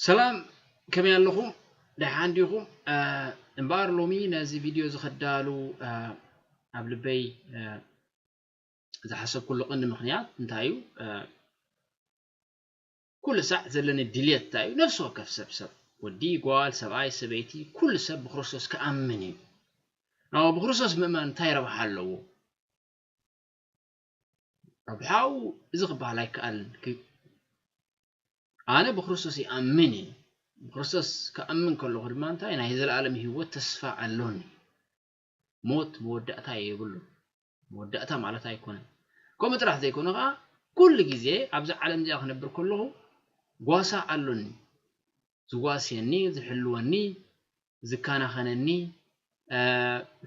ሰላም፣ ከመይ ኣለኹም? ደሓን ዲኹም? እ፣ እምበኣር ሎሚ ነዚ ቪድዮ እዚ ከዳሉ፣ እ፣ ኣብ ልበይ፣ እ፣ ዝሓሰብኩሉ ቀንዲ ምኽንያት እንታይ እዩ? እ፣ ኩሉ ሳዕ ዘለኒ ድልየት እንታይ እዩ? ነፍሲ ወከፍ ሰብ፣ ሰብ፣ ወዲ፣ ጓል፣ ሰብኣይ፣ ሰበይቲ፣ ኩሉ ሰብ ብክርስቶስ ክኣምን እዩ። ናው ብክርስቶስ ምእማን እንታይ ረብሓ ኣለዎ? ረብሓኡ እዚ ክበሃል ኣይከኣልን። ክ-፣ ኣነ ብክርስቶስ ይኣምን እየ። ብክርስቶስ ክኣምን ከለኹ ድማ እንታይ ናይ ዘለኣለም ህይወት ተስፋ ኣሎኒ። ሞት መወዳእታ የብሉን። መወዳእታ ማለት ኣይኮነን። ከምኡ ጥራሕ ዘይኮነ ኸዓ ኩሉ ግዜ ኣብዛ ዓለም እዚኣ ክነብር ከለኹ ጓሳ ኣሎኒ። ዝጓስየኒ፣ ዝሕልወኒ፣ ዝከናኸነኒ፣ እ፣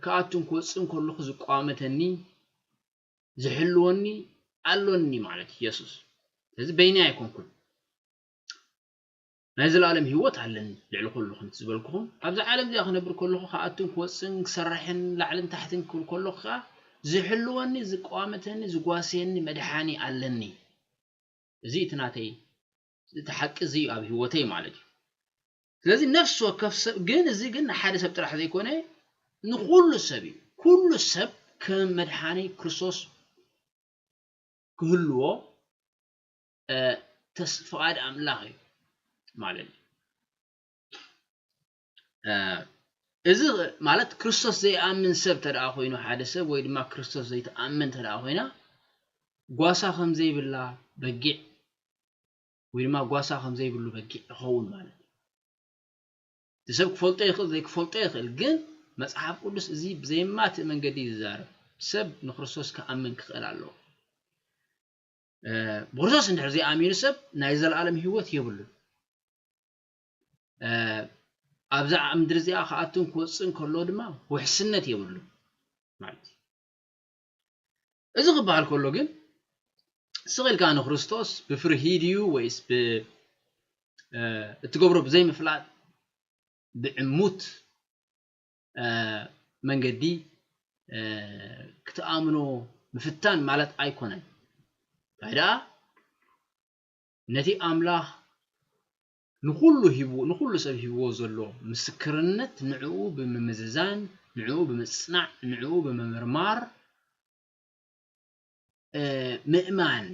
ክኣቱን ክወፅእን ከለኹ ዝቋመተኒ፣ ዝሕልወኒ ኣሎኒ ማለት እዩ የሱስ። ስለዚ በይነይ ኣይኮንኩን። ናይ ዘለኣለም ህይወት ኣለኒ። ልዕሊ ኩሉ ከምቲ ዝበልኩኹም፣ ኣብዛ ዓለም እዚኣ ክነብር ከለኹ፣ ክኣቱን ክወፅእን፣ ክሰርሕን፣ ላዕልን ታሕትን ክብል ከለኹ ከዓ ዝሕልወኒ፣ ዝቋመተኒ፣ ዝጓስየኒ መድሓኒ ኣለኒ። እዚ እቲ ናተይ፣ እቲ ሓቂ እዚ እዩ ኣብ ህይወተይ ማለት እዩ። ስለዚ ነፍሲ ወከፍ ሰብ ግን፣ እዚ ግን ንሓደ ሰብ ጥራሕ ዘይኮነ፣ ንኹሉ ሰብ እዩ። ኩሉ ሰብ ከም መድሓኒ ክርስቶስ ክህልዎ፣ እ፣ ተስ-፣ ፍቓድ ኣምላኽ እዩ ማለት እዩ። እ፣ እዚ ማለት ክርስቶስ ዘይኣምን ሰብ እንተ ደኣ ኮይኑ፣ ሓደ ሰብ ወይ ድማ ክርስቶስ ዘይትኣምን እንተ ደኣ ኮይና፣ ጓሳ ከም ዘይብላ በጊዕ ወይ ድማ ጓሳ ከም ዘይብሉ በጊዕ ይኸውን ማለት እዩ። እቲ ሰብ ክፈልጦ ይኽእል፣ ዘይክፈልጦ ይኽእል፣ ግን መጽሓፍ ቅዱስ እዚ ብዘየማትእ መንገዲ እዩ ዝዛረብ። ሰብ ንክርስቶስ ክኣምን ክኽእል ኣለዎ። እ፣ ብክርስቶስ እንድሕር ዘይኣሚኑ ሰብ ናይ ዘለኣለም ህይወት የብሉን። እ፣ ኣብዛ ምድሪ እዚኣ ክኣቱን ክወፅእን ከሎ ድማ ውሕስነት የብሉን ማለት እዩ። እዚ ክበሃል ከሎ ግን ስቕ ኢልካ ንክርስቶስ ብፍርሂ ድዩ ወይስ ብ-፣ እ፣ እትገብሮ ብዘይምፍላጥ ብዕሙት፣ እ፣ መንገዲ፣ እ፣ ክትኣምኖ ምፍታን ማለት ኣይኮነን። እንታይ ደኣ ነቲ ኣምላኽ ንኹሉ ሂቡ-፣ ንኹሉ ሰብ ሂብዎ ዘሎ ምስክርነት ንዕኡ ብምምዝዛን፣ ንዕኡ ብምጽናዕ፣ ንዕኡ ብምምርማር፣ እ፣ ምእማን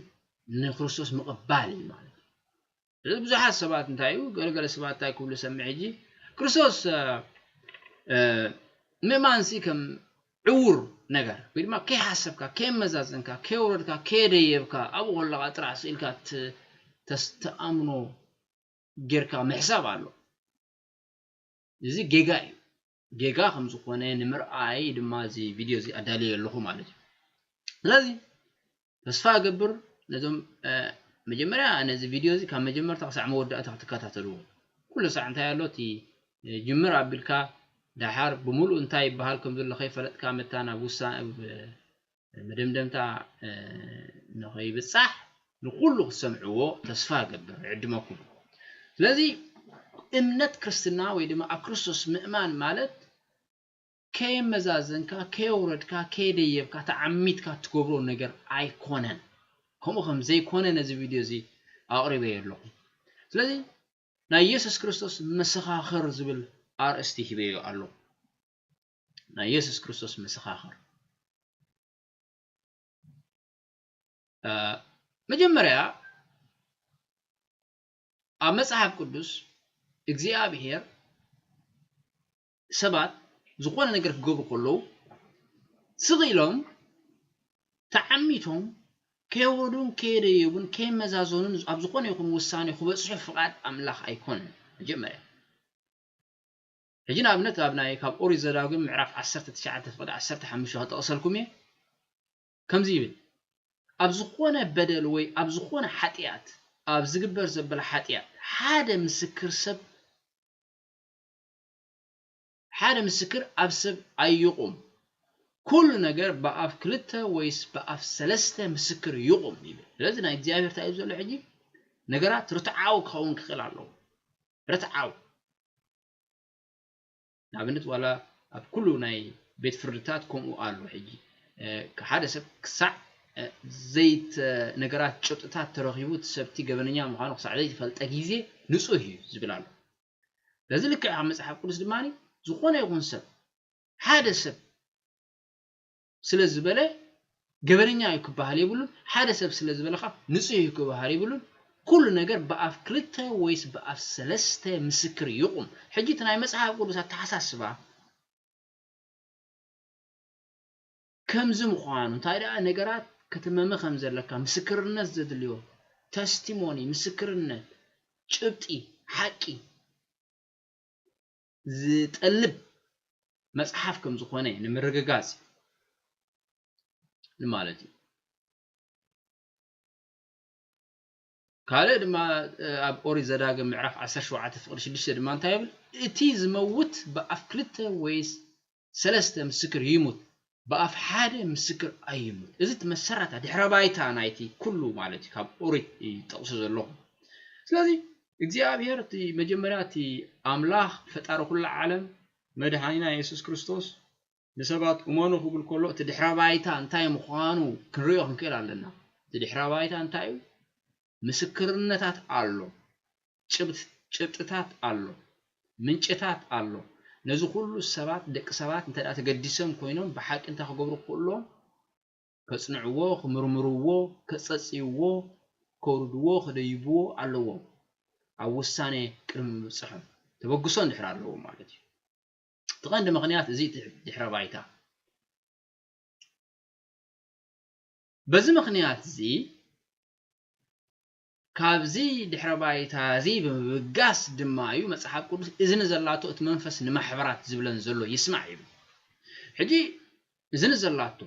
ንክርስቶስ ምቕባል እዩ ማለት እዩ። ስለዚ ብዙሓት ሰባት እንታይ እዩ፣ ገለገለ ሰባት እንታይ ክብሉ ሰምዕ ሕጂ፣ ክርስቶስ፣ እ፣ እ፣ ምእማንሲ ከም ዕዉር ነገር ወይ ድማ ከይሓሰብካ፣ ከየመዛዘንካ፣ ከየውረድካ፣ ከየደየብካ፣ ኣብኡ ከለኻ ጥራሕ ስኢልካ ት-፣ ተስ-፣ ትኣምኖ ጌርካ ምሕሳብ ኣሎ። እዚ ጌጋ እዩ። ጌጋ ከም ዝኾነ ንምርኣይ ድማ እዚ ቪድዮ እዚ ኣዳልየ ኣለኹ ማለት እዩ። ስለዚ ተስፋ እገብር ነዞም፣ እ፣ መጀመርያ ነዚ ቪድዮ እዚ ካብ መጀመርታ ክሳዕ መወዳእታ ክትከታተልዎ። ኩሉ ሳዕ እንታይ ኣሎ፣ እቲ፣ እ፣ ጅምር ኣቢልካ ደሓር ብምሉእ እንታይ ይበሃል ከም ዘሎ ከይፈለጥካ መታ ናብ ውሳ-፣ ኣብ መደምደምታ፣ እ፣ ንኸይብጻሕ ንኹሉ ክትሰምዕዎ ተስፋ እገብር፣ እዕድመኩም። ስለዚ እምነት ክርስትና ወይ ድማ ኣብ ክርስቶስ ምእማን ማለት ከየመዛዘንካ፣ ከየውረድካ፣ ከየደየብካ፣ ተዓሚትካ ትገብሮ ነገር ኣይኮነን። ከምኡ ከም ዘይኮነ ነዚ ቪድዮ እዚ ኣቕሪበዮ ኣለኹ። ስለዚ ናይ የሱስ ክርስቶስ መሰኻኽር ዝብል ኣርእስቲ ሂበዮ ኣለኹ። ናይ የሱስ ክርስቶስ መሰኻኽር። እ፣ መጀመርያ ኣብ መጽሓፍ ቅዱስ እግዚኣብሔር ሰባት ዝኾነ ነገር ክገብሩ ከለዉ ስቕ ኢሎም ተዓሚቶም ከየውረዱን ከየደየቡን ከየመዛዘኑን ኣብ ዝኾነ ይኹን ውሳኔ ክበጽሑ ፍቓድ ኣምላኽ ኣይኮነን። መጀመርያ ሕጂ ንኣብነት ኣብ ናይ ካብ ኦሪት ዘዳግም ምዕራፍ ዓሰርተ ትሽዓተ ፍቕዲ ዓሰርተ ሓሙሽተ ክጠቕሰልኩም እየ። ከምዚ ይብል፣ ኣብ ዝኾነ በደል ወይ ኣብ ዝኾነ ሓጢኣት፣ ኣብ ዝግበር ዘበለ ሓጢኣት ሓደ ምስክር ሰብ፣ ሓደ ምስክር ኣብ ሰብ ኣይቑም። ኩሉ ነገር ብኣፍ ክልተ ወይስ ብኣፍ ሰለስተ ምስክር ይቑም ይብል። ስለዚ ናይ እግዚኣብሔር እንታይ እዩ ዘሎ ሕጂ? ነገራት ርትዓዊ ክኸውን ክኽእል ኣለዎ። ርትዓዊ። ንኣብነት ዋላ ኣብ ኩሉ ናይ ቤት ፍርድታት ከምኡ ኣሎ። ሕጂ፣ እ፣ ሓደ ሰብ ክሳዕ ዘይተ ነገራት ጭብጥታት ተረኺቡ እቲ ሰብቲ ገበነኛ ምዃኑ ክሳዕ ዘይተፈልጠ ግዜ ንጹህ እዩ ዝብል ኣሎ። በዚ ልክዕ ኣብ መጽሓፍ ቅዱስ ድማ ዝኾነ ይኹን ሰብ ሓደ ሰብ ስለ ዝበለ ገበነኛ እዩ ክበሃል የብሉን። ሓደ ሰብ ስለ ዝበለኻ ንጹህ እዩ ክበሃል የብሉን። ኩሉ ነገር ብኣፍ ክልተ ወይስ ብኣፍ ሰለስተ ምስክር ይቑም። ሕጂ እቲ ናይ መጽሓፍ ቅዱስ ኣተሓሳስባ ከምዚ ምዃኑ እንታይ ደኣ ነገራት ክትመመ ከም ዘለካ ምስክርነት ዘድልዮ ተስቲሞኒ ምስክርነት ጭብጢ ሓቂ ዝጠልብ መጽሓፍ ከም ዝኾነ ንምርግጋጽ ማለት እዩ። ካልእ ድማ ኣብ ኦሪት ዘዳግም ምዕራፍ ዓሰርተ ሸውዓተ ፍቕዲ ሽዱሽተ ድማ እንታይ ይብል? እቲ ዝመውት ብኣፍ ክልተ ወይስ ሰለስተ ምስክር ይሙት፣ ብኣፍ ሓደ ምስክር ኣይሙት። እዚ እቲ መሰረታ ድሕረ ባይታ ናይቲ ኩሉ ማለት እዩ። ካብ ኦሪት ይጠቕሱ ዘለኹ። ስለዚ እግዚኣብሔር እቲ መጀመርያ እቲ ኣምላኽ ፈጣሪ ኩሉ ዓለም መድሓኒና የሱስ ክርስቶስ ንሰባት እመኑ ክብል ከሎ እቲ ድሕረ ባይታ እንታይ ምዃኑ ክንሪኦ ክንክእል ኣለና። እቲ ድሕረ ባይታ እንታይ እዩ? ምስክርነታት ኣሎ፣ ጭብጥታት ኣሎ፣ ምንጭታት ኣሎ። ነዚ ኩሉ ሰባት ደቂ ሰባት እንተ ተገዲሶም ኮይኖም ብሓቂ እንታይ ክገብሩ ክኽእሉ ኣለዎም? ከጽንዕዎ፣ ክምርምርዎ፣ ከጸጽይዎ፣ ከውርድዎ፣ ክደይብዎ ኣለዎም። ኣብ ውሳኔ ቅድሚ ምብጽሖም ተበግሶ እንድሕር ኣለዎም ማለት እዩ። እቲ ቀንዲ ምኽንያት እዚ ድሕረ ባይታ በዚ ምኽንያት እዚ ካብዚ ድሕረ ባይታ እዚ ብምብጋስ ድማ እዩ መጽሓፍ ቅዱስ እዝኒ ዘላቶ እቲ መንፈስ ንማሕበራት ዝብለን ዘሎ ይስማዕ ይብል። ሕጂ እዝኒ ዘላቶ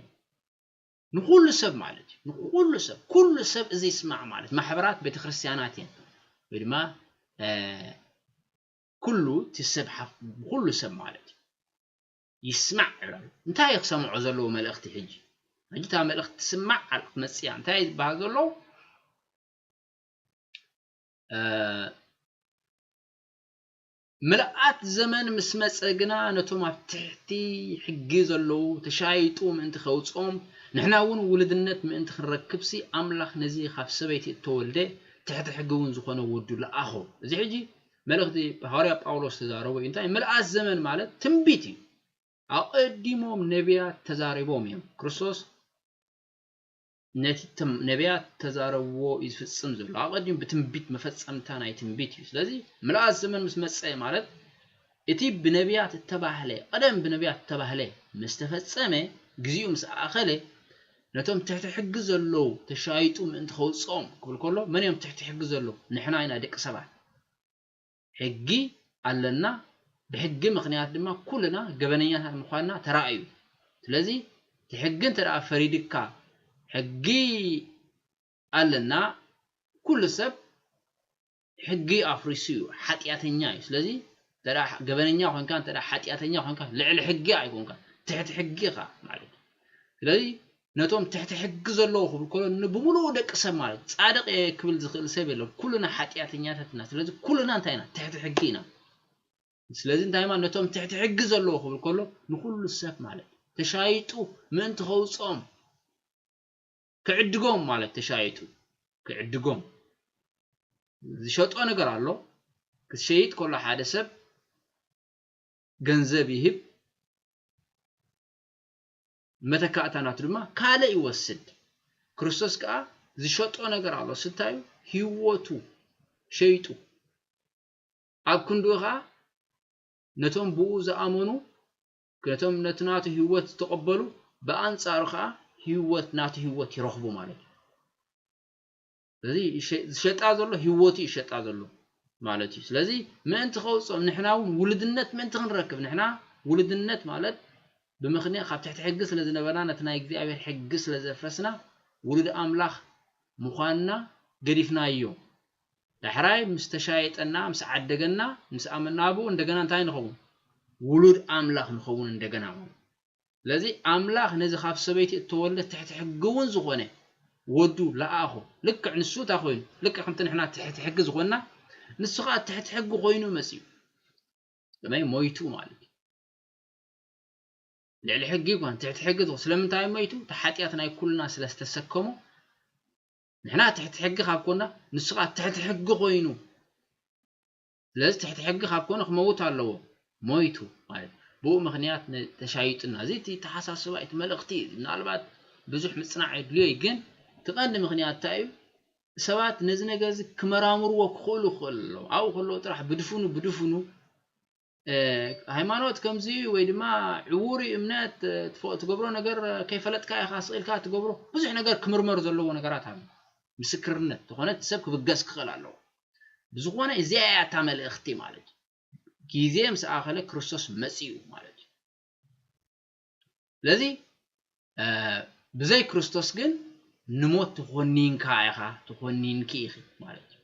ንኹሉ ሰብ ማለት እዩ። ንኹሉ ሰብ፣ ኩሉ ሰብ እዚ ይስማዕ ማለት ማሕበራት ቤተክርስትያናት እየን ወይ ድማ ኩሉ እቲ ሰብ ኩሉ ሰብ ማለት እዩ። ይስማዕ ዕላሉ እንታይ ክሰምዖ ዘለዎ መልእኽቲ ሕጂ ሕጂ እታ መልእኽቲ ትስማዕ ኣላ ክትመፅእ እያ እንታይ ዝበሃል ዘሎ ምልኣት ዘመን ምስ መፀ ግና ነቶም ኣብ ትሕቲ ሕጊ ዘለዉ ተሻይጡ ምእንቲ ከውፅኦም ንሕና እውን ውልድነት ምእንቲ ክንረክብሲ ኣምላኽ ነዚ ካብ ሰበይቲ እተወልደ ትሕቲ ሕጊ እውን ዝኾነ ወዱ ለኣኾ እዚ ሕጂ መልእኽቲ ሃዋርያ ጳውሎስ ተዛረቦ እዩ እንታይ ምልኣት ዘመን ማለት ትንቢት እዩ ኣቐዲሞም ነቢያት ተዛሪቦም እዮም ክርስቶስ ነቲ ነቢያት ተዛረብዎ እዩ ዝፍጽም ዘሎ ኣቐዲሙ ብትንቢት መፈጸምታ ናይ ትንቢት እዩ ስለዚ ምልኣት ዘመን ምስ መጸ ማለት እቲ ብነቢያት እተባህለ ቀደም ብነቢያት እተባህለ ምስ ተፈጸመ ግዜኡ ምስ ኣኸለ ነቶም ትሕቲ ሕጊ ዘለዉ ተሻይጡ ምእንቲ ከውፅኦም ክብል ከሎ መን እዮም ትሕቲ ሕጊ ዘለዉ ንሕና ኢና ደቂ ሰባት ሕጊ ኣለና ብሕጊ ምኽንያት ድማ ኩልና ገበነኛታት ምዃንና ተራእዩ ስለዚ እቲ ሕጊ እንተ ደኣ ፈሪድካ ሕጊ ኣለና ኩሉ ሰብ ሕጊ ኣፍሪሱ እዩ ሓጢኣተኛ እዩ ስለዚ እንተ ደኣ ገበነኛ ኮንካ እንተ ደኣ ሓጢኣተኛ ኮንካ ልዕሊ ሕጊ ኣይኮንካ ትሕቲ ሕጊ ኢኻ ማለት እዩ ስለዚ ነቶም ትሕቲ ሕጊ ዘለዎ ክብል ከሎ ንብምሉኡ ደቂ ሰብ ማለት ጻድቕ እየ ክብል ዝኽእል ሰብ የለን ኩልና ሓጢኣተኛታት ኢና ስለዚ ኩልና እንታይ ኢና ትሕቲ ሕጊ ኢና ስለዚ እንታይ ማለት ነቶም ትሕቲ ሕጊ ዘለዎ ክብል ከሎ ንኩሉ ሰብ ማለት ተሻይጡ ምእንቲ ከውፅኦም ክዕድጎም ማለት ተሻይጡ ክዕድጎም ዝሸጦ ነገር ኣሎ ክትሸይጥ ከሎ ሓደ ሰብ ገንዘብ ይህብ መተካእታ ናቱ ድማ ካልእ ይወስድ ክርስቶስ ከዓ ዝሸጦ ነገር ኣሎ ስታዩ ህይወቱ ሸይጡ ኣብ ክንድኡ ከዓ ነቶም ብኡ ዝኣመኑ ነቶም ነቲ ናቱ ህይወት ዝተቐበሉ ብኣንጻሩ ከዓ ህይወት ናቱ ህይወት ይረኽቡ ማለት እዩ እዚ ዝሸጣ ዘሎ ህይወቱ ይሸጣ ዘሎ ማለት እዩ ስለዚ ምእንቲ ከውፅኦም ንሕና እውን ውልድነት ምእንቲ ክንረክብ ንሕና ውልድነት ማለት ብምኽንያት ካብ ትሕቲ ሕጊ ስለ ዝነበርና ነቲ ናይ እግዚኣብሔር ሕጊ ስለ ዘፍረስና ውሉድ ኣምላኽ ምዃንና ገዲፍናዮ ዳሕራይ ምስ ተሻየጠና ምስ ዓደገና ምስ ኣመና ብኡ እንደገና እንታይ ንኸውን ውሉድ ኣምላኽ ንኸውን እንደገና ማለት ስለዚ ኣምላኽ ነዚ ካብ ሰበይቲ እተወልደ ትሕቲ ሕጊ እውን ዝኾነ ወዱ ለኣኹ ልክዕ ንሱ እታ ኮይኑ ልክዕ ከምቲ ንሕና ትሕቲ ሕጊ ዝኾንና ንሱ ከዓ ትሕቲ ሕጊ ኮይኑ መፅዩ ከመይ ሞይቱ ማለት እዩ ልዕሊ ሕጊ ይኮን ትሕቲ ሕጊ ዝኾ ስለምንታይ ሞይቱ? እቲ ሓጢኣት ናይ ኩልና ስለ ዝተሰከሞ ንሕና ትሕቲ ሕጊ ካብ ኮና ንሱ ከዓ ትሕቲ ሕጊ ኮይኑ ስለዚ ትሕቲ ሕጊ ካብ ኮነ ክመውት ኣለዎ። ሞይቱ ማለት ብኡ ምክንያት ተሻይጡና። እዚ እቲ ተሓሳስባ እቲ መልእኽቲ እዩ። ምናልባት ብዙሕ ምፅናዕ የድልዮ እዩ፣ ግን እቲ ቀንዲ ምክንያት እንታይ እዩ? ሰባት ነዚ ነገር እዚ ክመራምርዎ ክኽእሉ ክኽእል ኣለዎም። ኣብኡ ከለዉ ጥራሕ ብድፍኑ ብድፍኑ ሃይማኖት ከምዚ ወይ ድማ ዕውር እዩ እምነት ትገብሮ ነገር ከይፈለጥካ ኢኻ ስቕ ኢልካ ትገብሮ ብዙሕ ነገር ክምርመር ዘለዎ ነገራት ኣሎ። ምስክርነት ዝኾነ ሰብ ክብገስ ክኽእል ኣለዎ። ብዝኾነ እዚኣ እያ እታ መልእኽቲ ማለት እዩ። ግዜ ምስ ኣኸለ ክርስቶስ መፂኡ ማለት እዩ። ስለዚ ብዘይ ክርስቶስ ግን ንሞት ትኾኒንካ ኢኻ ትኾኒንኪ ኢኺ ማለት እዩ።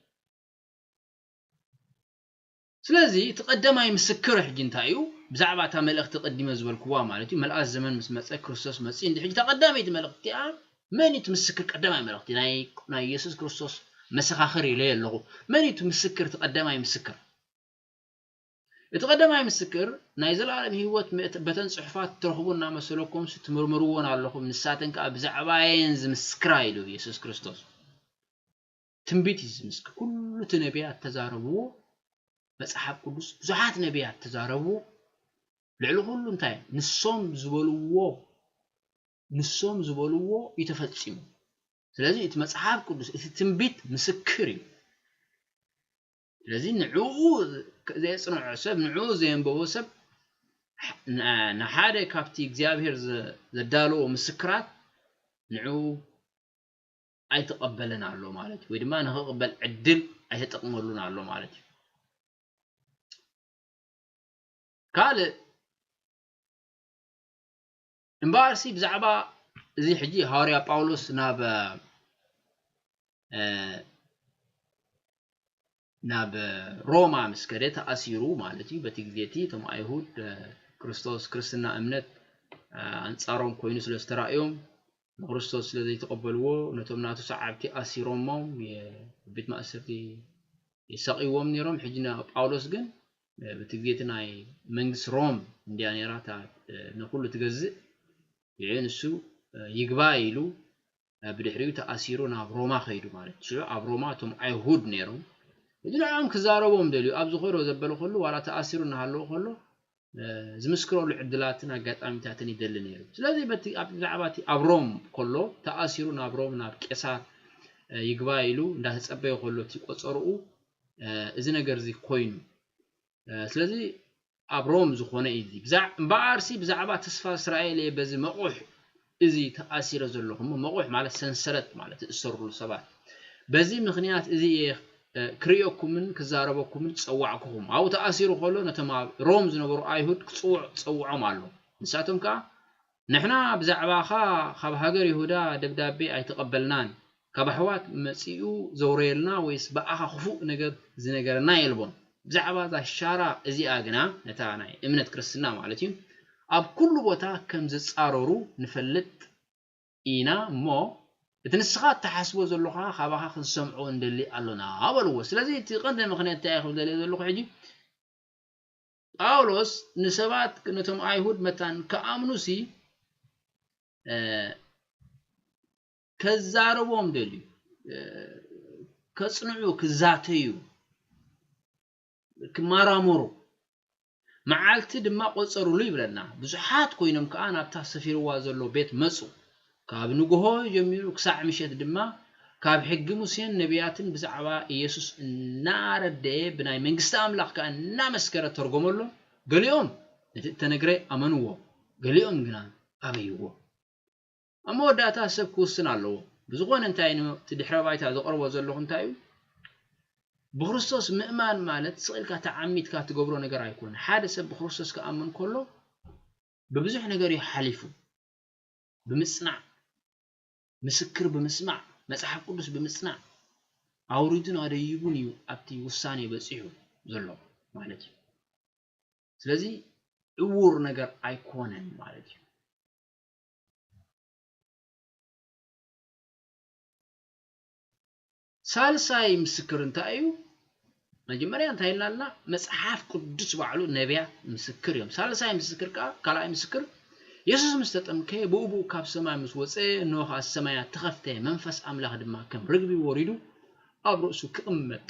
ስለዚ እቲ ቀደማይ ምስክር ሕጂ እንታይ እዩ? ብዛዕባ እታ መልእኽቲ ቀዲመ ዝበልክዋ ማለት እዩ። መልኣት ዘመን ምስ መፀ ክርስቶስ መፂ እንዲ ሕጂ እታ ቀዳመይቲ መልእኽቲ እቲኣ መን እዩ እቲ ምስክር? ቀዳማይ መልእኽቲ ናይ ናይ ኢየሱስ ክርስቶስ መሰኻኽር ኢለ ኣለኹ። መን እዩ እቲ ምስክር? እቲ ቀዳማይ ምስክር እቲ ቀዳማይ ምስክር ናይ ዘላለም ህይወት በተን ጽሑፋት ትረኽቡ እናመሰለኩምስ ትምርምርዎን ኣለኹም፣ ንሳተን ከኣ ብዛዕባየን ዝምስክራ ኢሉ ኢየሱስ ክርስቶስ። ትንቢት እዩ ዝምስክር። ኩሉ እቲ ነቢያት ተዛረብዎ፣ መጽሓፍ ቅዱስ ብዙሓት ነቢያት ተዛረብዎ። ልዕሊ ኩሉ እንታይ ንሶም ዝበልዎ ንሶም ዝበልዎ እዩ ተፈጺሙ። ስለዚ እቲ መጽሓፍ ቅዱስ እቲ ትንቢት ምስክር እዩ። ስለዚ ንዕኡ ዘየጽንዖ ሰብ ንዕኡ ዘየንበቦ ሰብ ንሓደ ካብቲ እግዚኣብሔር ዘዳለዎ ምስክራት ንዕኡ ኣይተቐበለን ኣሎ ማለት እዩ። ወይ ድማ ንኽቕበል ዕድል ኣይተጠቕመሉን ኣሎ ማለት እዩ። ካልእ እምበኣርሲ ብዛዕባ እዚ ሕጂ ሃዋርያ ጳውሎስ ናብ ናብ ሮማ ምስ ከደ ተኣሲሩ ማለት እዩ። በቲ ግዜ እቲ እቶም ኣይሁድ ክርስቶስ ክርስትና እምነት ኣንጻሮም ኮይኑ ስለ ዝተራእዮም ንክርስቶስ ስለ ዘይተቐበልዎ ነቶም ናቱ ሰዓብቲ ኣሲሮሞም ቤት ማእሰርቲ ይሰቕይዎም ነይሮም። ሕጂ ጳውሎስ ግን በቲ ግዜ እቲ ናይ መንግስቲ ሮም እንድያ ነይራ እታ ንኩሉ ትገዝእ። ይዕ ንሱ ይግባይ ኢሉ ብድሕሪኡ ተኣሲሩ ናብ ሮማ ከይዱ ማለት ሽዑ ኣብ ሮማ እቶም ኣይሁድ ነይሮም። እዚ ንዕኦም ክዛረቦም ደልዩ ኣብ ዝኾዶ ዘበለ ከሉ ዋላ ተኣሲሩ እናሃለዎ ከሎ ዝምስክረሉ ዕድላትን ኣጋጣሚታትን ይደሊ ነይሩ። ስለዚ በቲ ኣብ ብዛዕባ እቲ ኣብ ሮም ከሎ ተኣሲሩ ናብ ሮም ናብ ቄሳር ይግባይ ኢሉ እንዳተጸበየ ከሎ እቲ ቆጸርኡ እዚ ነገር እዚ ኮይኑ ስለዚ ኣብ ሮም ዝኾነ እዩ እዚ። እምበኣርሲ ብዛዕባ ተስፋ እስራኤል እየ በዚ መቑሕ እዚ ተኣሲረ ዘለኹ። እሞ መቑሕ ማለት ሰንሰለት ማለት ዝእሰሩሉ ሰባት። በዚ ምኽንያት እዚ እየ ክርእየኩምን ክዛረበኩምን ዝጸዋዕኩኹም። ኣብኡ ተኣሲሩ ከሎ ነቶም ኣብ ሮም ዝነበሩ ኣይሁድ ክጽውዕ ዝጸውዖም ኣሎ። ንሳቶም ከኣ ንሕና ብዛዕባኻ ካብ ሃገር ይሁዳ ደብዳቤ ኣይተቐበልናን፣ ካብ ኣሕዋት መጺኡ ዘውረየልና ወይስ ብኣኻ ክፉእ ነገር ዝነገረና የልቦን። ብዛዕባ እዛ ሻራ እዚኣ ግና፣ ነታ ናይ እምነት ክርስትና ማለት እዩ፣ ኣብ ኩሉ ቦታ ከም ዝጻረሩ ንፈልጥ ኢና እሞ፣ እቲ ንስኻ እትሓስቦ ዘለኻ ካባኻ ክንሰምዖ እንደሊ ኣሎና በልዎ። ስለዚ እቲ ቀንዲ ምኽንያት እንታይ ክብል ደልየ ዘለኹ ሕጂ ጳውሎስ ንሰባት ነቶም ኣይሁድ መታን ክኣምኑሲ ከዛርቦም ደልዩ ከጽንዑ ክዛተዩ ክመራመሩ መዓልቲ ድማ ቆጸሩሉ ይብለና። ብዙሓት ኮይኖም ከኣ ናብታ ሰፊርዋ ዘሎ ቤት መጹ። ካብ ንግሆ ጀሚሩ ክሳዕ ምሸት ድማ ካብ ሕጊ ሙሴን ነቢያትን ብዛዕባ ኢየሱስ እናረደየ ብናይ መንግስቲ ኣምላኽ ከኣ እናመስከረ ተርጎመሎም። ገሊኦም ነቲ እተነግረ ኣመንዎ፣ ገሊኦም ግና ኣበይዎ። ኣብ መወዳእታ ሰብ ክውስን ኣለዎ። ብዝኾነ እንታይ እቲ ድሕረ ባይታ ዘቕርቦ ዘለኹ እንታይ እዩ? ብክርስቶስ ምእማን ማለት ስቕ ኢልካ ተዓሚትካ ትገብሮ ነገር ኣይኮነ። ሓደ ሰብ ብክርስቶስ ክኣምን ከሎ ብብዙሕ ነገር እዩ ሓሊፉ። ብምጽናዕ፣ ምስክር ብምስማዕ፣ መጽሓፍ ቅዱስ ብምጽናዕ ኣውሪዱን ኣደይቡን እዩ ኣብቲ ውሳኔ በጺሑ ዘሎ ማለት እዩ። ስለዚ ዕዉር ነገር ኣይኮነን ማለት እዩ። ሳልሳይ ምስክር እንታይ እዩ? መጀመርያ እንታይ ኢልና ኣለና? መጽሓፍ ቅዱስ ባዕሉ ነቢያት ምስክር እዮም። ሳልሳይ ምስክር ከኣ ካልኣይ ምስክር የሱስ ምስ ተጠምቀ፣ ብኡ ብኡ ካብ ሰማይ ምስ ወጸ፣ እንሆ ኸኣ ሰማያት ተኸፍተ፣ መንፈስ ኣምላኽ ድማ ከም ርግቢ ወሪዱ ኣብ ርእሱ ክቕመጥ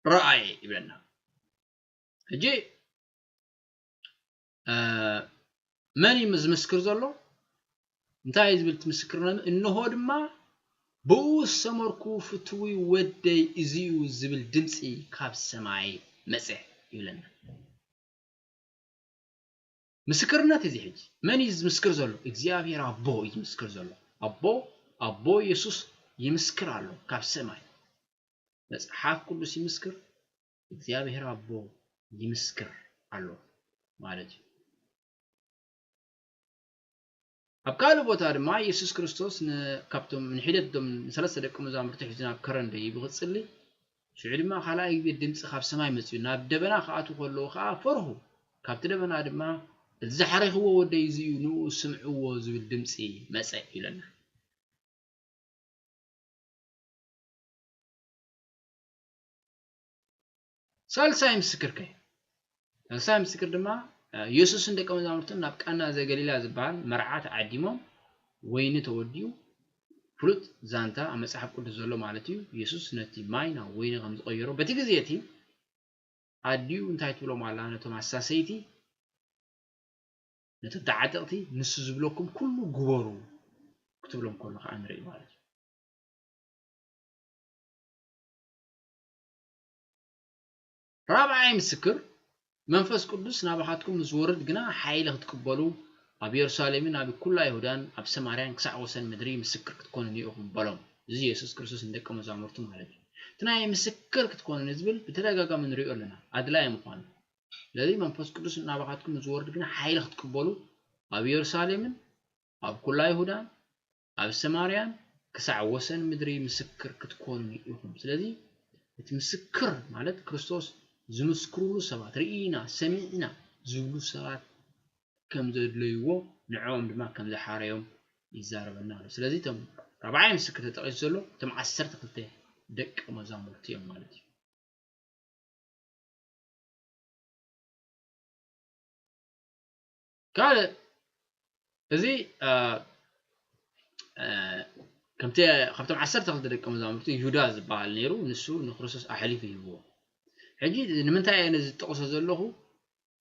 ረኣየ ይብለና። ሕጂ፣ እ፣ መን እዩ ዝምስክር ዘሎ? እንታይ እዩ ዝብል እቲ ምስክርነት? "እንሆ ድማ ብኡ ዝሰመርኩ ፍትዊ ወደይ እዚ እዩ" ዝብል ድምጺ ካብ ሰማይ መጸ ይብለና። ምስክርነት እዚ ሕጂ መን እዩ ዝምስክር ዘሎ? እግዚኣብሔር ኣቦ እዩ ዝምስክር ዘሎ። ኣቦ፣ ኣቦ የሱስ ይምስክር ኣሎ ካብ ሰማይ። መጽሓፍ ቅዱስ ይምስክር፣ እግዚኣብሔር ኣቦ ይምስክር ኣሎ ማለት እዩ። ኣብ ካልእ ቦታ ድማ የሱስ ክርስቶስ ን-፣ ካብቶም ንሒደት እቶም ንሰለስተ ደቂ መዛሙርቲ ሒዙ ናብ ከረን ደይቡ ክጽሊ፣ ሽዑ ድማ ካልኣይ ግዜ ድምጺ ካብ ሰማይ መጺኡ፣ ናብ ደበና ክኣትዉ ከለዉ ከኣ ፈርሁ። ካብቲ ደበና ድማ፣ "እቲ ዝሓረኽዎ ወደይ እዚ እዩ፣ ንኡ ስምዕዎ" ዝብል ድምጺ መጸ ይብለና። ሳልሳይ ምስክር ከ? ሳልሳይ ምስክር ድማ፣ እ፣ የሱስን ደቀ መዛሙርቱን ናብ ቃና ዘገሊላ ዝበሃል መርዓ ተዓዲሞም፣ ወይኒ ተወዲኡ፣ ፍሉጥ ዛንታ ኣብ መጽሓፍ ቅዱስ ዘሎ ማለት እዩ። የሱስ ነቲ ማይ ናብ ወይኒ ከም ዝቐየሮ፣ በቲ ግዜ እቲ ኣዲኡ እንታይ ትብሎም ኣላ ነቶም ኣሳሰይቲ? ነቶም ተዓጠቕቲ፣ "ንሱ ዝብለኩም ኩሉ ግበሩ" ክትብሎም ከሎ ከኣ ንርኢ ማለት እዩ። ራብዓይ ምስክር፣ "መንፈስ ቅዱስ ናባኻትኩም ምስ ዝወርድ ግና ሓይሊ ክትቅበሉ፣ ኣብ የሩሳሌምን ኣብ ኩላ ይሁዳን ኣብ ሰማርያን ክሳዕ ወሰን ምድሪ ምስክር ክትኮኑኒ ኢኹም" በሎም። እዚ የሱስ ክርስቶስ ንደቀ መዛሙርቱ ማለት እዩ። እቲ ናይ ምስክር ክትኮኑኒ ዝብል ብተደጋጋሚ ንሪኦ ኣለና፣ ኣድላዪ ምዃኑ። ስለዚ መንፈስ ቅዱስ ናባኻትኩም ምስ ዝወርድ ግና ሓይሊ ክትቅበሉ፣ ኣብ የሩሳሌምን ኣብ ኩላ ይሁዳን ኣብ ሰማርያን ክሳዕ ወሰን ምድሪ ምስክር ክትኮኑኒ ኢኹም። ስለዚ እቲ ምስክር ማለት ክርስቶስ ዝምስክሩሉ ሰባት፣ ርኢና፣ ሰሚዕና ዝብሉ ሰባት ከም ዘድለይዎ፣ ንዕኦም ድማ ከም ዝሓረዮም ይዛረበና ኣሎ። ስለዚ እቶም ራብዓይ ምስክር ተጠቒሱ ዘሎ እቶም ዓሰርተ ክልተ ደቀ መዛሙርቲ እዮም ማለት እዩ። ካልእ እዚ፣ እ፣ እ፣ ከምቲ ካብቶም ዓሰርተ ክልተ ደቀ መዛሙርቲ ይሁዳ ዝበሃል ነይሩ፣ ንሱ ንክርስቶስ ኣሕሊፉ ይህብዎ። ሕጂ ንምንታይ እየ ነዚ ዝጠቕሶ ዘለኹ?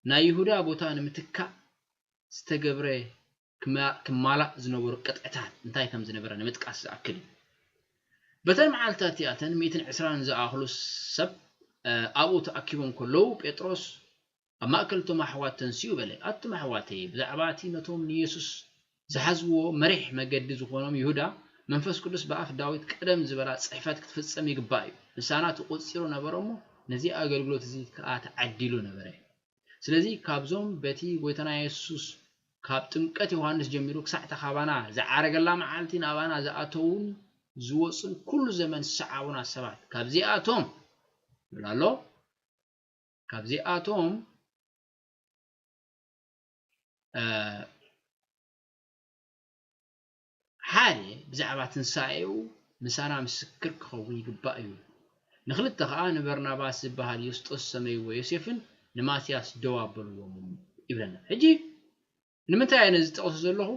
ናይ ይሁዳ ቦታ ንምትካእ ዝተገብረ ክማ-፣ ክማላእ ዝነበሩ ቅጥዕታት እንታይ ከም ዝነበረ ንምጥቃስ ዝኣክል እዩ። በተን መዓልትታት እቲኣተን ሚእትን ዕስራን ዝኣኽሉ ሰብ፣ እ፣ ኣብኡ ተኣኪቦም ከለዉ፣ ጴጥሮስ ኣብ ማእከል እቶም ኣሕዋት ተንሲኡ በለ፣ "ኣቱም ኣሕዋተይ፣ ብዛዕባ እቲ ነቶም ንየሱስ ዝሓዝዎ መሪሕ መገዲ ዝኾኖም ይሁዳ፣ መንፈስ ቅዱስ ብኣፍ ዳዊት ቀደም ዝበላ ጽሕፈት ክትፍጸም ይግባእ እዩ። ንሳና ተቖጺሩ ነበረ እሞ፣ ነዚ ኣገልግሎት እዚ ከኣ ተዓዲሉ ነበረ። ስለዚ ካብዞም በቲ ጐይታና የሱስ ካብ ጥምቀት ዮሃንስ ጀሚሩ ክሳዕ እታ ካባና ዝዓረገላ መዓልቲ ናባና ዝኣተዉን ዝወጹን ኩሉ ዘመን ዝሰዓቡና ሰባት፣ ካብዚኣቶም" ይብል ኣሎ፣ ካብዚኣቶም፣ እ፣ ሓደ ብዛዕባ ትንሳኤኡ ምሳና ምስክር ክኸውን ይግባእ እዩ። ንኽልተ ኸኣ ንበርናባስ ዝበሃል ዩስጦስ ዝሰመይዎ ዮሴፍን ንማትያስ ደው ኣበልዎም ይብለና። ሕጂ ንምንታይ እየ ነዚ ዝጠቕሶ ዘለኹ?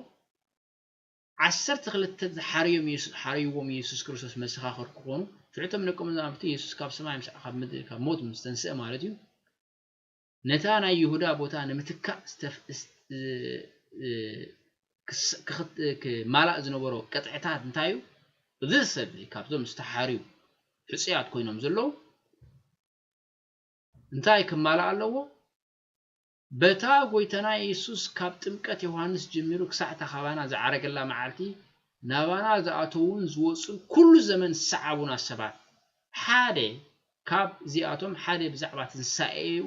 ዓሰርተ ክልተ ዝሓርዮም የሱ-፣ ሓርይዎም የሱስ ክርስቶስ መሰኻኽር ክኾኑ፣ ሽዑ እቶም ደቀ መዛሙርቲ የሱስ ካብ ሰማይ ምስ፣ ካብ ምድሪ፣ ካብ ሞት ምስ ተንስአ ማለት እዩ፣ ነታ ናይ ይሁዳ ቦታ ንምትካእ ዝተፍ-፣ እስ-፣ እ-፣ እ-፣ ክስ-፣ ክኽት-፣ ክማላእ ዝነበሮ ቅጥዕታት እንታይ እዩ? እዚ ሰብ እዚ ካብዞም ዝተሓርዩ ሕጹያት ኮይኖም ዘለዉ እንታይ ክማላእ ኣለዎ? በታ ጐይታና የሱስ ካብ ጥምቀት ዮሃንስ ጀሚሩ ክሳዕ እታ ካባና ዝዓረገላ መዓልቲ፣ ናባና ዝኣተዉን ዝወጹን ኩሉ ዘመን ዝሰዓቡና ሰባት፣ ሓደ ካብ እዚኣቶም ሓደ ብዛዕባ ትንሳኤኡ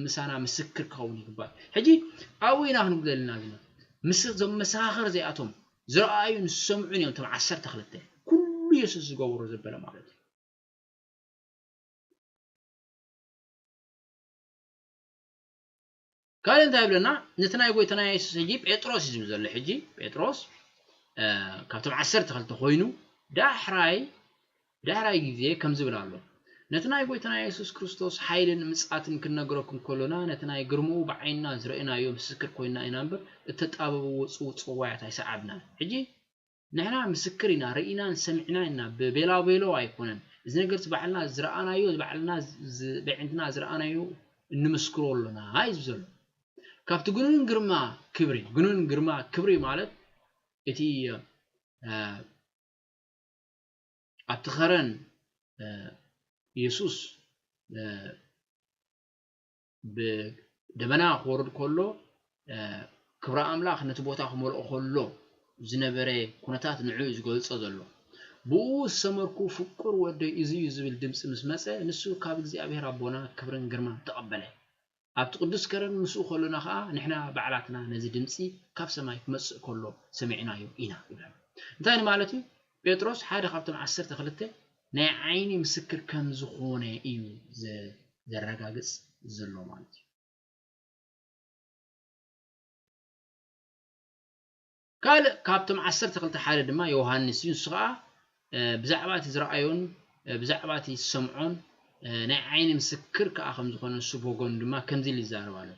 ምሳና ምስክር ክኸውን ይግባእ። ሕጂ ኣብኡ ኢና ክንብሎ ዘለና ዘለና። ምስ-፣ እዞም መሰኻኽር እዚኣቶም ዝረኣዩን ዝሰምዑን እዮም እቶም ዓሰርተ ክልተ። ኩሉ የሱስ ዝገበሮ ዘበለ ማለት እዩ። ካልእ እንታይ ይብለና? ነቲ ናይ ጐይታና የሱስ ሕጂ ጴጥሮስ እዩ ዝብል ዘሎ። ሕጂ ጴጥሮስ፣ እ፣ ካብቶም ዓሰርተ ክልተ ኮይኑ ዳሕራይ፣ ዳሕራይ ግዜ ከም ዝብል ኣሎ። ነቲ ናይ ጎይታና የሱስ ክርስቶስ ሓይልን ምጽኣትን ክንነግረኩም ከሎና፣ ነቲ ናይ ግርምኡ ብዓይንና ዝረእናዮ ምስክር ኮይንና ኢና እምበር፣ እተጣበብዎ ጽው-፣ ጽዋያት ኣይሰዓብናን። ሕጂ ንሕና ምስክር ኢና፣ ርኢናን ሰሚዕናን ኢና፣ ብቤላቤሎ ኣይኮነን። እዚ ነገር እዚ ባዕልና ዝረኣናዮ፣ ባዕልና ዝ-፣ ብዕንትና ዝረኣናዮ እንምስክሮ ኣሎና እዩ ዘሎ። ካብቲ ግኑን ግርማ ክብሪ፣ ግኑን ግርማ ክብሪ ማለት እቲ፣ እ፣ ኣብቲ ኸረን፣ እ፣ የሱስ፣ እ፣ ብደበና ክወርድ ከሎ፣ እ፣ ክብሪ ኣምላኽ ነቲ ቦታ ክመልኦ ከሎ ዝነበረ ኩነታት ንዕኡ እዩ ዝገልጾ ዘሎ። ብኡ ዝሰመርኩ ፍቁር ወደይ እዚ እዩ ዝብል ድምጺ ምስ መጸ፣ ንሱ ካብ እግዚኣብሔር ኣቦና ክብርን ግርማን ተቐበለ። ኣብቲ ቅዱስ ከረን ምስኡ ከሎና ኸኣ ንሕና ባዕላትና ነዚ ድምጺ ካብ ሰማይ ክመጽእ ከሎ ሰሚዕናዮ ኢና ይብለና። እንታይ ማለት እዩ? ጴጥሮስ ሓደ ካብቶም ዓሰርተ ክልተ ናይ ዓይኒ ምስክር ከም ዝኾነ እዩ ዘ-፣ ዘረጋግጽ ዘሎ ማለት እዩ። ካልእ ካብቶም ዓሰርተ ክልተ ሓደ ድማ ዮሃንስ እዩ። ንሱ ኸኣ፣ እ፣ ብዛዕባ እቲ ዝረኣዮን፣ እ፣ ብዛዕባ እቲ ዝሰምዖን፣ እ፣ ናይ ዓይኒ ምስክር ከኣ ከም ዝኾነ ንሱ ብወገኑ ድማ ከምዚ ኢሉ ይዛረብ ኣሎ።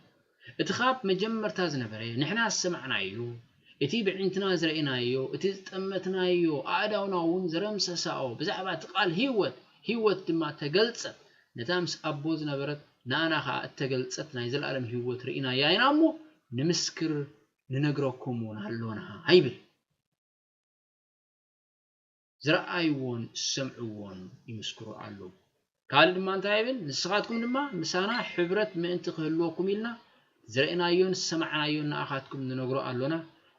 እቲ ኻብ መጀመርታ ዝነበረ፣ ንሕና ዝሰማዕናዮ፣ እቲ ብዕንትና ዝረእናዮ፣ እቲ ዝጠመትናዮ፣ ኣእዳውና እውን ዝረምሰሳኦ፣ ብዛዕባ እቲ ቃል ህይወት፣ ህይወት ድማ ተገልጸት፣ ነታ ምስ ኣቦ ዝነበረት፣ ንኣና ኸኣ እተገልጸት ናይ ዘለኣለም ህይወት ርኢናያ ኢና እሞ፣ ንምስክር ንነግረኩም እውን ኣሎና ይብል። ዝረኣይዎን ዝሰምዕዎን ይምስክሩ ኣለዉ። ካልእ ድማ እንታይ ይብል? ንስኻትኩም ድማ ምሳና ሕብረት ምእንቲ ክህልወኩም ኢልና፣ ዝረእናዮን ዝሰማዕናዮን ንኣኻትኩም ንነግሮ ኣሎና።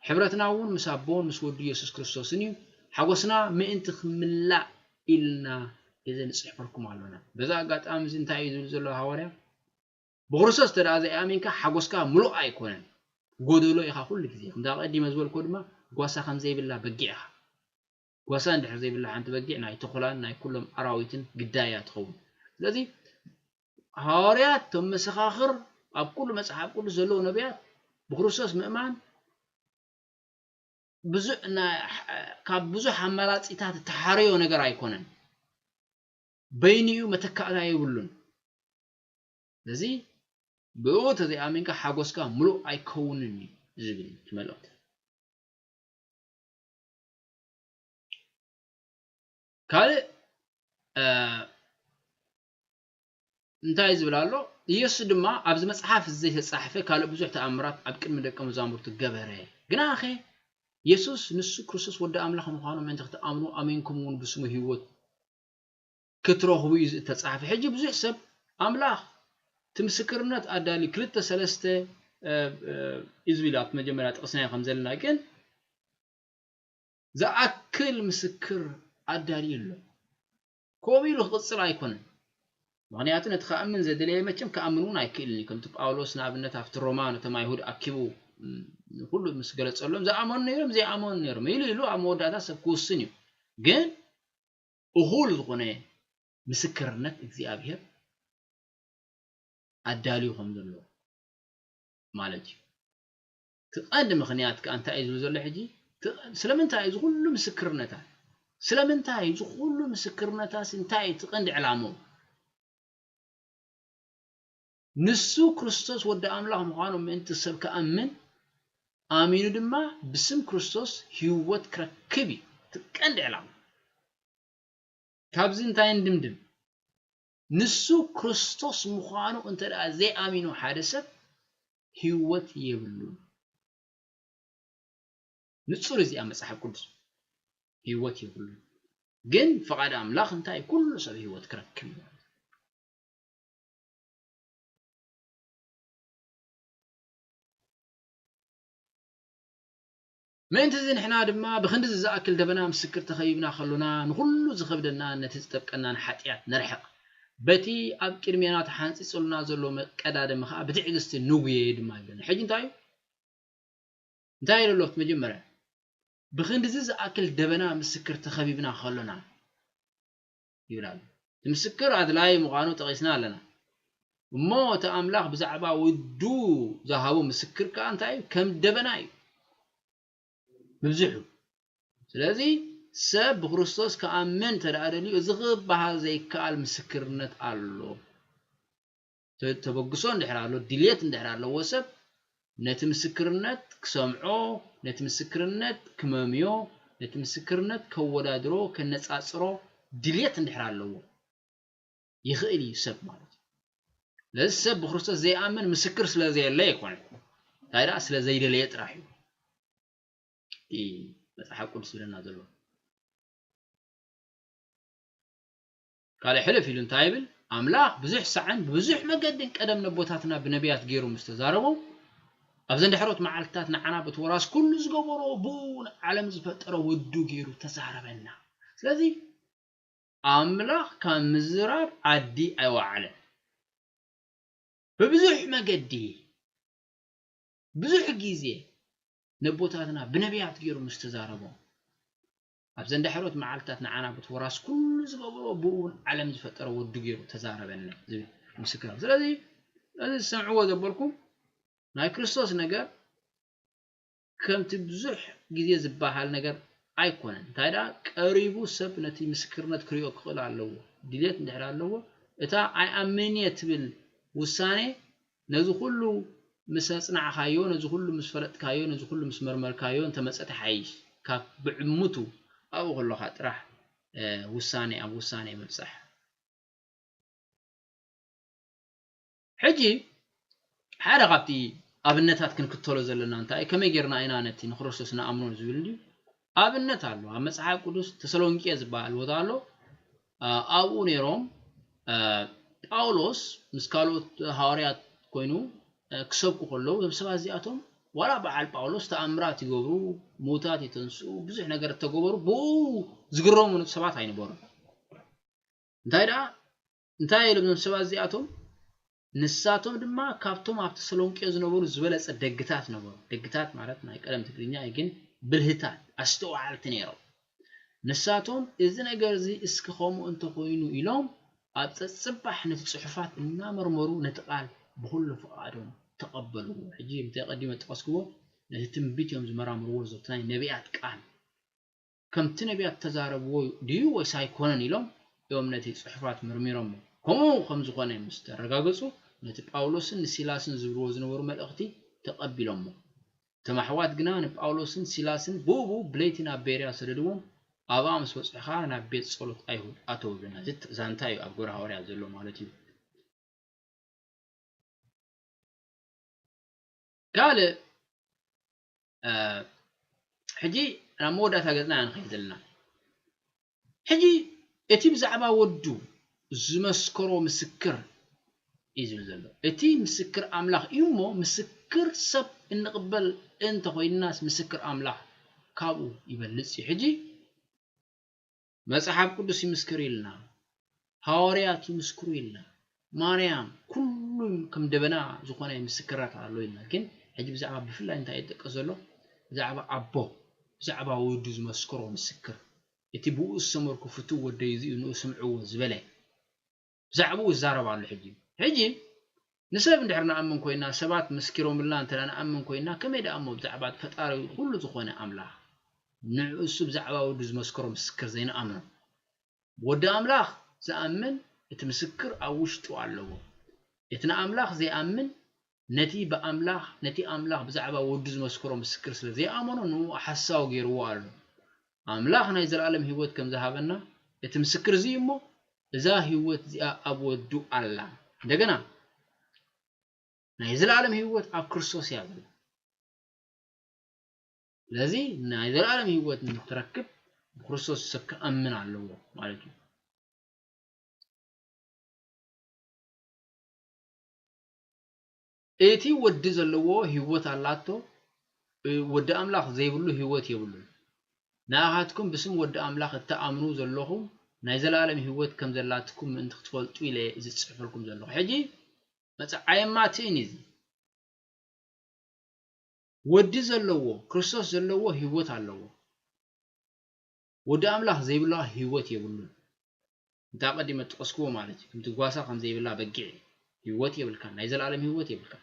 ሕብረትና እውን ምስ ኣቦን ምስ ወዱ የሱስ ክርስቶስን እዩ። ሓጎስና ምእንቲ ክምላእ ኢልና እዚ ንጽሕፈኩም ኣሎና። በዚ ኣጋጣሚ እዚ እንታይ እዩ ዝብል ዘሎ ሃዋርያ? ብክርስቶስ እንተ ደኣ ዘይኣሚንካ፣ ሓጎስካ ምሉእ ኣይኮነን። ጎደሎ ኢኻ ኩሉ ግዜ። ከምዛ ቀዲመ ዝበልኮ ድማ፣ ጓሳ ከም ዘይብላ በጊዕ ኢኻ። ጓሳ እንድሕር ዘይብላ ሓንቲ በጊዕ፣ ናይ ተኹላን ናይ ኩሎም ኣራዊትን ግዳይ እያ ትኸውን። ስለዚ፣ ሃዋርያት፣ እቶም መሰኻኽር፣ ኣብ ኩሉ መጽሓፍ ቅዱስ ዘለዉ ነቢያት፣ ብክርስቶስ ምእማን ብዙሕ ና-፣ ካብ ብዙሕ ኣማራጺታት እተሓረዮ ነገር ኣይኮነን። በይኑ እዩ፣ መተካእታ የብሉን። ስለዚ ብኡ ተዘይኣሚንካ ሓጎስካ ምሉእ ኣይከውንን እዩ ዝብል እቲ መልእኽቲ። ካልእ፣ እ፣ እንታይ ዝብል ኣሎ? ኢየሱስ ድማ፣ "ኣብዚ መጽሓፍ እዚ ዘይተጻሕፈ ካልእ ብዙሕ ተኣምራት ኣብ ቅድሚ ደቀ መዛሙርቱ ገበረ። ግናኸ የሱስ ንሱ ክርስቶስ ወዲ ኣምላኽ ምዃኑ ምእንቲ ክትኣምኑ፣ ኣሚንኩም እውን ብስሙ ህይወት ክትረኽቡ እዩ ዝተጻሕፈ." ሕጂ ብዙሕ ሰብ፣ "ኣምላኽ እቲ ምስክርነት ኣዳልዩ፣ ክልተ ሰለስተ፣ እ፣ እ፣ እዩ ዝብል ኣብቲ መጀመርያ ጥቕስና ከም ዘለና፣ ግን ዝኣክል ምስክር ኣዳልዩ ኣሎ." ከምኡ ኢሉ ክቕጽል ኣይኮነን። ምኽንያቱ ነቲ ክኣምን ዘደለየ መቸም ክኣምን እውን ኣይክእልን እዩ። ከምቲ ጳውሎስ ንኣብነት ኣብቲ ሮማ ነቶም ኣይሁድ ኣኪቡ፣ ም፣ ንኹሉ ምስ ገለጸሎም ዝኣመኑ ነይሮም፣ ዘይኣመኑ ነይሮም ኢሉ ኢሉ ኣብ መወዳእታ ሰብ ክውስን እዩ። ግን እኹል ዝኾነ ምስክርነት እግዚኣብሔር ኣዳልዩ ከም ዘሎ ማለት እዩ። እቲ ቀንዲ ምኽንያት ከኣ እንታይ እዩ ዝብል ዘሎ ሕጂ? እቲ ቀ-፣ ስለምንታይ እዩ እዚ ኩሉ ምስክርነታት? ስለምንታይ እዚ ኩሉ ምስክርነታሲ እንታይ እዩ እቲ ቀንዲ ዕላምኡ? ንሱ ክርስቶስ ወዲ ኣምላኽ ምዃኑ ምእንቲ ሰብ ክኣምን፣ ኣሚኑ ድማ ብስም ክርስቶስ ህይወት ክረክብ እዩ እቲ ቀንዲ ዕላማ። ካብዚ እንታይ ንድምድም? ንሱ ክርስቶስ ምዃኑ እንተ ደኣ ዘይኣሚኑ ሓደ ሰብ ህይወት የብሉን። ንጹር እዚ ኣብ መጽሓፍ ቅዱስ ህይወት የብሉን። ግን ፍቓድ ኣምላኽ እንታይ? ኩሉ ሰብ ህይወት ክረክብ እዩ። ምእንቲ እዚ ንሕና ድማ ብኽንድዚ ዝኣክል ደበና ምስክር ተኸቢብና ከሎና፣ ንኹሉ ዝኸብደናን ነቲ ዝጠብቀናን ሓጢኣት ነርሕቕ። በቲ ኣብ ቅድሜና ተሓንጺጹልና ዘሎ መቀዳደሚ ኸኣ ብትዕግስቲ ንጉየ ድማ ይብለና። ሕጂ እንታይ እዩ? እንታይ ኢሉ ኣሎ እቲ መጀመርያ? ብኽንድዚ ዝኣክል ደበና ምስክር ተኸቢብና ከሎና ይብል ኣሎ። እቲ ምስክር ኣድላዪ ምዃኑ ጠቒስና ኣለና። እሞ እቲ ኣምላኽ ብዛዕባ ወዱ ዝሃቦ ምስክር ከኣ እንታይ እዩ? ከም ደበና እዩ። ብብዝሑ። ስለዚ ሰብ ብክርስቶስ ክኣምን እንተ ደኣ ደልዩ፣ እዚ ክበሃል ዘይከኣል ምስክርነት ኣሎ። ተ-፣ ተበግሶ እንድሕር ኣሎ፣ ድልየት እንድሕር ኣለዎ ሰብ፣ ነቲ ምስክርነት ክሰምዖ፣ ነቲ ምስክርነት ክመምዮ፣ ነቲ ምስክርነት ከወዳድሮ፣ ከነጻጽሮ ድልየት እንድሕር ኣለዎ፣ ይኽእል እዩ ሰብ ማለት እዩ። ነዚ ሰብ ብክርስቶስ ዘይኣምን ምስክር ስለ ዘየለ ኣይኮነን። እንታይ ደኣ ስለ ዘይደለየ ጥራሕ እዩ። እቲ መጽሓፍ ቅዱስ ዝብለና ዘሎ። ካልእ ሕልፍ ኢሉ እንታይ ይብል? ኣምላኽ ብዙሕ ሳዕን ብብዙሕ መገድን ቀደም ነቦታትና ብነቢያት ገይሩ ምስ ተዛረቦም፣ ኣብዘን ዳሕሮት መዓልትታት ንዓና በቲ ወራስ ኩሉ ዝገበሮ፣ ብኡ ንዓለም ዝፈጠረ ወዱ ገይሩ ተዛረበና። ስለዚ ኣምላኽ ካብ ምዝራብ ዓዲ ኣይወዓለን። ብብዙሕ መገዲ፣ ብዙሕ ግዜ ነቦታትና ብነቢያት ገይሩ ምስ ተዛረቦም፣ ኣብዘን ዳሕሮት መዓልትታት ንዓና በቲ ወራስ ኩሉ ዝገበሮ፣ ብኡ እውን ዓለም ዝፈጠረ ወዱ ገይሩ ተዛረበና ዝብል ምስክር። ስለዚ፣ እዚ ዝሰምዕዎ ዘበልኩም ናይ ክርስቶስ ነገር ከምቲ ብዙሕ ግዜ ዝበሃል ነገር ኣይኮነን። እንታይ ደኣ፣ ቀሪቡ ሰብ ነቲ ምስክርነት ክርእዮ ክኽእል ኣለዎ። ድልየት እንድሕር ኣለዎ፣ እታ ኣይኣምን እየ ትብል ውሳኔ፣ ነዚ ኩሉ ምስ ኣጽናዕካዮ፣ ነዚ ኩሉ ምስ ፈለጥካዮ፣ ነዚ ኩሉ ምስ መርመርካዮ እንተመጸት ይሓይሽ፣ ካብ ብዕሙቱ ኣብኡ ከለኻ ጥራሕ፣ እ፣ ውሳኔ፣ ኣብ ውሳኔ ምብጻሕ። ሕጂ ሓደ ካብቲ ኣብነታት ክንክተሎ ዘለና እንታይ እዩ? ከመይ ጌርና ኢና ነቲ ንክርስቶስ ንኣምኖ ዝብል እንድዩ ኣብነት ኣሎ። ኣብ መጽሓፍ ቅዱስ ተሰሎንቄ ዝበሃል ቦታ ኣሎ። እ፣ ኣብኡ ነይሮም፣ እ፣ ጳውሎስ ምስ ካልኦት ሃዋርያት ኮይኑ፣ እ፣ ክሰብኩ ከለዉ፣ እዞም ሰባት እዚኣቶም ዋላ በዓል ጳውሎስ ተኣምራት ይገብሩ፣ ምዉታት የተንስኡ፣ ብዙሕ ነገር እተገበሩ፣ ብኡ ዝግረሙ ሰባት ኣይነበሩን። እንታይ ደኣ፣ እንታይ ኢሎም እዞም ሰባት እዚኣቶም? ንሳቶም ድማ ካብቶም ኣብ ተሰሎንቄ ዝነበሩ ዝበለጸ ደግታት ነበሩ። ደግታት ማለት ናይ ቀደም ትግርኛ እዩ፣ ግን ብልህታት፣ ኣስተውዓልቲ ነይሮም። ንሳቶም፣ "እዚ ነገር እዚ እስኪ ከምኡ እንተኾይኑ" ኢሎም፣ ኣብ ጸጽባሕ ነቲ ጽሑፋት እናመርመሩ፣ ነቲ ቃል ብኹሉ ፍቓዶም ተቐበልዎ። ሕጂ፣ ከምቲ ኣቐዲመ ዝጠቐስክዎ፣ ነቲ ትንቢት እዮም ዝመራምርዎ፣ ነቲ ናይ ነቢያት ቃል። ከምቲ ነቢያት እተዛረብዎ ድዩ ወይስ ኣይኮነን ኢሎም እዮም ነቲ ጽሑፋት መርሚሮሞ። ከምኡ ከም ዝኾነ ምስ ተረጋገጹ፣ ነቲ ጳውሎስን ንሲላስን ዝብልዎ ዝነበሩ መልእኽቲ ተቐቢሎሞ። እቶም ኣሕዋት ግና ንጳውሎስን ሲላስን ብኡ ብኡ ብለይቲ ናብ ቤርያ ሰደድዎም። ኣብኣ ምስ በጽሑ ኸኣ ናብ ቤት ጸሎት ኣይሁድ ኣተዉ ይብለና። እዚ ዛንታ እዩ ኣብ ግብረ ሃዋርያት ዘሎ ማለት እዩ። ካልእ፣ እ፣ ሕጂ ናብ መወዳእታ ገጽና ኢና ንኸይድ ዘለና። ሕጂ እቲ ብዛዕባ ወዱ ዝመስከሮ ምስክር እዩ ዝብል ዘሎ። እቲ ምስክር ኣምላኽ እዩ እሞ፣ ምስክር ሰብ እንቕበል እንተኾይንናስ፣ ምስክር ኣምላኽ ካብኡ ይበልጽ እዩ። ሕጂ መጽሓፍ ቅዱስ ይምስክር ኢልና፣ ሃዋርያት ይምስክሩ ኢልና፣ ማርያም፣ ኩሉ ከም ደበና ዝኾነ ምስክራት ኣሎ ኢልና። ግን ሕጂ ብዛዕባ ብፍላይ እንታይ ይጥቀስ ዘሎ? ብዛዕባ ኣቦ፣ ብዛዕባ ወዱ ዝመስክሮ ምስክር። እቲ ብኡ ዝሰመርኩ ፍቱው ወደይ እዚ እዩ፣ ንኡ ስምዕዎ ዝበለ። ብዛዕባኡ ይዛረብ ኣሎ ሕጂ። ሕጂ ንሰብ እንድሕር ንኣምን ኮይና፣ ሰባት መስኪሮምልና እንተ ደኣ ንኣምን ኮይና፣ ከመይ ደኣ እሞ ብዛዕባ ፈጣሪ ኩሉ ዝኾነ ኣምላኽ፣ ንዕኡ እሱ ብዛዕባ ወዱ ዝመስከሮ ምስክር ዘይንኣምኖ? ወዲ ኣምላኽ ዝኣምን እቲ ምስክር ኣብ ውሽጡ ኣለዎ። እቲ ንኣምላኽ ዘይኣምን ነቲ ብኣምላኽ፣ ነቲ ኣምላኽ ብዛዕባ ወዱ ዝመስከሮ ምስክር ስለ ዘይኣመኖ፣ ንኡ ሓሳዊ ገይርዎ ኣሎ። ኣምላኽ ናይ ዘለኣለም ህይወት ከም ዝሃበና እቲ ምስክር እዚ እዩ እሞ፣ እዛ ህይወት እዚኣ ኣብ ወዱ ኣላ። እንደገና፣ ናይ ዘለኣለም ህይወት ኣብ ክርስቶስ እያ ዘላ። ስለዚ ናይ ዘለኣለም ህይወት ንክትረክብ ብክርስቶስ ሰብ ክኣምን ኣለዎ ማለት እዩ። እቲ ወዲ ዘለዎ ህይወት ኣላቶ፣ እ፣ ወዲ ኣምላኽ ዘይብሉ ህይወት የብሉን። ንኣኻትኩም ብስም ወዲ ኣምላኽ እትኣምኑ ዘለኹም ናይ ዘለኣለም ህይወት ከም ዘላትኩም ምእንቲ ክትፈልጡ ኢለ እዚ ዝጽሕፈልኩም ዘለኹ። ሕጂ መጽዓየማቲ እዩ እዚ። ወዲ ዘለዎ፣ ክርስቶስ ዘለዎ ህይወት ኣለዎ። ወዲ ኣምላኽ ዘይብላ ህይወት የብሉን። እንታ ቀዲመ ጠቐስክዎ ማለት እዩ። ከምቲ ጓሳ ከም ዘይብላ በጊዕ ህይወት የብልካን። ናይ ዘለኣለም ህይወት የብልካን።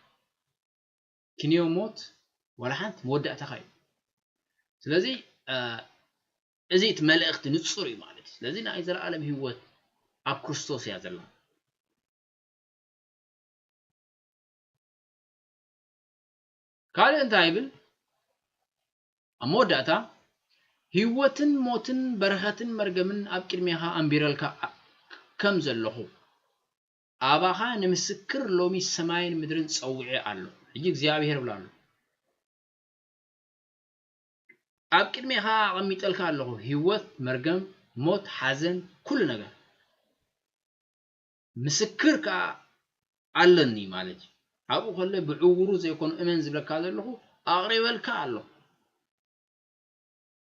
ክንዮ ሞት ዋላ ሓንቲ መወዳእታኻ እዩ። ስለዚ፣ እ፣ እዚ እቲ መልእኽቲ ንጹር እዩ ማለት እዩ። ስለዚ ናይ ዘለኣለም ህይወት ኣብ ክርስቶስ እያ ዘላ። ካልእ እንታይ ይብል? ኣብ መወዳእታ፣ ህይወትን ሞትን በረኸትን መርገምን ኣብ ቅድሜኻ ኣንቢረልካ ከም ዘለኹ፣ ኣባኻ ንምስክር ሎሚ ሰማይን ምድርን ጸዊዐ ኣሎ። ሕጂ እግዚኣብሔር ይብል ኣሎ። ኣብ ቅድሜኻ ኣቐሚጠልካ ኣለኹ፣ ህይወት፣ መርገም፣ ሞት፣ ሓዘን፣ ኩሉ ነገር። ምስክር ከኣ ኣለኒ ማለት እዩ። ኣብኡ ከሎ ብዕውሩ ዘይኮኑ እመን ዝብለካ ዘለኹ ኣቕሪበልካ ኣለኹ።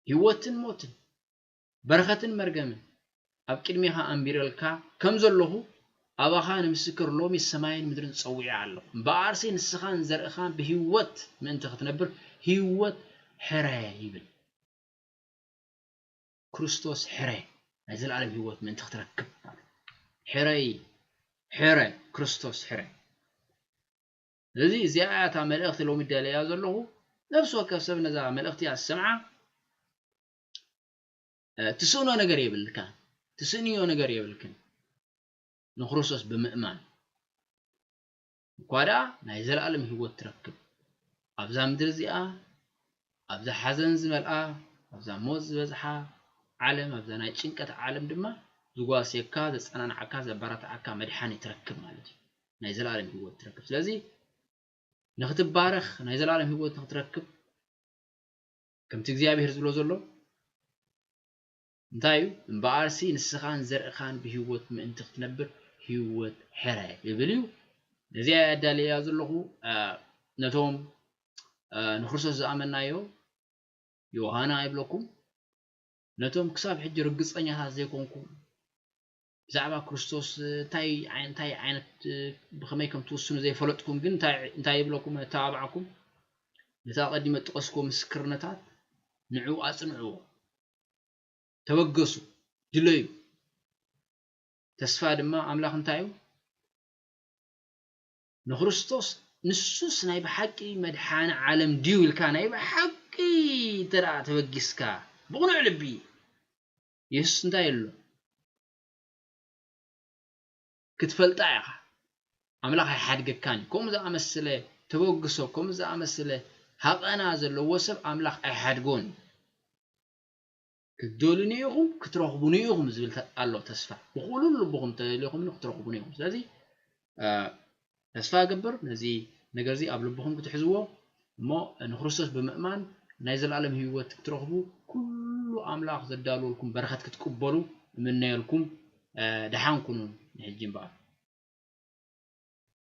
ህይወትን ሞትን፣ በረኸትን መርገምን ኣብ ቅድሜኻ ኣንቢረልካ ከም ዘለኹ፣ ኣባኻ ንምስክር ሎሚ ሰማይን ምድርን ጸዊዐ ኣለኹ። እምበኣርሲ ንስኻን ዘርእኻን ብህይወት ምእንቲ ክትነብር፣ ህይወት ሕረ ይብል። ክርስቶስ ሕረ፣ ናይ ዘለኣለም ህይወት ምእንቲ ክትረክብ። ሕረይ፣ ሕረ፣ ክርስቶስ ሕረ። ስለዚ እዚኣ እያ እታ መልእኽቲ ሎሚ ደልያ ዘለኹ። ነፍሲ ወከፍ ሰብ ነዛ መልእኽቲ እያ ዝሰምዓ። እ፣ ትስእኖ ነገር የብልካ፣ ትስእንዮ ነገር የብልክን። ንክርስቶስ ብምእማን እኳ ደኣ ናይ ዘለኣለም ህይወት ትረክብ። ኣብዛ ምድሪ እዚኣ፣ ኣብዛ ሓዘን ዝመልኣ፣ ኣብዛ ሞት ዝበዝሓ ዓለም፣ ኣብዛ ናይ ጭንቀት ዓለም ድማ ዝጓስየካ፣ ዘጸናንዓካ፣ ዘበረታዓካ መድሓኒ ትረክብ ማለት እዩ። ናይ ዘለኣለም ህይወት ትረክብ። ስለዚ ንክትባረኽ፣ ናይ ዘለኣለም ህይወት ንክትረክብ፣ ከምቲ እግዚኣብሔር ዝብሎ ዘሎ እንታይ እዩ? እምበኣርሲ ንስኻን ዘርእኻን ብህይወት ምእንቲ ክትነብር ህይወት ሕረ ይብል እዩ። ነዚኣ እያ ኣዳልያ ዘለኹ፣ እ፣ ነቶም፣ እ፣ ንክርስቶስ ዝኣመናዮ ዮሃና ይብለኩም። ነቶም ክሳብ ሕጂ ርግጸኛታት ዘይኮንኩም፣ ብዛዕባ ክርስቶስ እንታይ ዓይ-፣ እንታይ ዓይነት፣ እ፣ ብኸመይ ከም ትውስኑ ዘይፈለጥኩም ግን እንታይ፣ እንታይ ይብለኩም? እተባብዓኩም፣ ነቲ ኣቐዲመ እጠቐስክዎ ምስክርነታት ንዑ ኣጽንዕዎ። ተበገሱ፣ ድለዩ። ተስፋ ድማ ኣምላኽ እንታይ እዩ? ንክርስቶስ ንሱስ ናይ ብሓቂ መድሓኒ ዓለም ድዩ ኢልካ ናይ ብሓቂ እንተ ደኣ ተበጊስካ፣ ብቕኑዕ ልቢ፣ የሱስ እንታይ ኣሎ? ክትፈልጣ ኢኻ። ኣምላኽ ኣይሓድገካን እዩ። ከምኡ ዝኣመሰለ ተበግሶ፣ ከምኡ ዝኣመሰለ ሃቐና ዘለዎ ሰብ ኣምላኽ ኣይሓድጎን እዩ። ክትደልዩኒ ኢኹም፣ ክትረኽቡኒ ኢኹም ዝብል ተ-፣ ኣሎ ተስፋ። ብኹሉ ልብኹም ተደሊኹምኒ ክትረኽቡኒ ኢኹም። ስለዚ፣ እ፣ ተስፋ እገብር ነዚ ነገር እዚ ኣብ ልብኹም ክትሕዝዎ፣ እሞ ንክርስቶስ ብምእማን ናይ ዘለኣለም ህይወት ክትረኽቡ ኩሉ ኣምላኽ ዘዳለወልኩም በረኸት ክትቅበሉ እምነየልኩም። እ፣ ደሓን ኩኑ ንሕጂ እምበኣር።